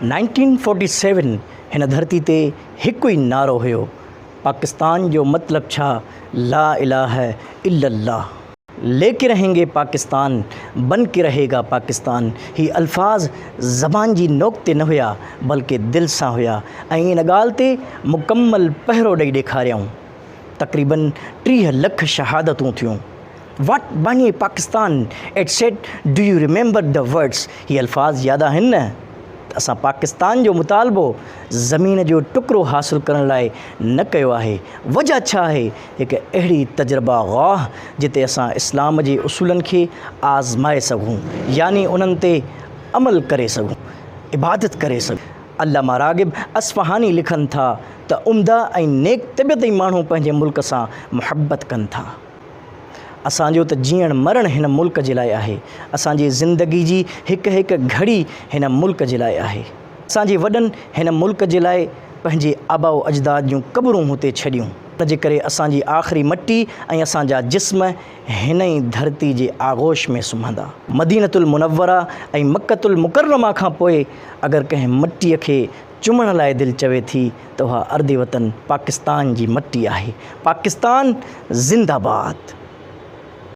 1947 هن ڌرتي تي هڪ ئي نعرو هيو، پاڪستان جو مطلب ڇا؟ لا اله الا الله. ليڪي رهين گي پاڪستان، بن ڪي رهي گا پاڪستان هي الفاظ زبان جي نوڪ تي نه هيا بلڪه دل سان هيا ۽ ان ڳالهه تي مڪمل پهرو ڏئي ڏيکاريائون. تقريبن 30 لک شهادتون ٿيون. واٽ باني Pakistan at set do you remember the words هي الفاظ ياد آهن نه؟ ته اسان پاڪستان جو مطالبو زمين جو ٽڪرو حاصل ڪرڻ لاء نه ڪيو آهي. وجه ڇا آهي؟ هڪ اهڙي تجربه گاهه جتي اسان اسلام جي اصولن کي آزمائي سگهون يعني انهن تي عمل ڪري سگهون، عبادت ڪري سگهون. علامه راغب اصفهاني لکن ٿا ته عمده ۽ نيڪ طبيعت ئي ماڻهو پنهنجي ملڪ سان محبت ڪن ٿا. اسان جو ته جيئڻ مرڻ هن ملڪ جي لاء آهي. اسان جي زندگي جي هڪ هڪ گهڙي هن ملڪ جي لاء آهي. اسان جي وڏن هن ملڪ جي لاء پنهنجي آباء و اجداد جون قبرون هتي ڇڏيون. ان جي ڪري اسان جي آخري مٽي ۽ اسان جا جسم هن ئي ڌرتي جي آغوش ۾ سمهندا. مدينة المنوره ۽ مڪة المڪرمه کان پوء اگر ڪنهن مٽيء کي چمڻ لاء دل چوي ٿي ته اها ارض وطن پاڪستان جي مٽي آهي. پاڪستان زنده باد.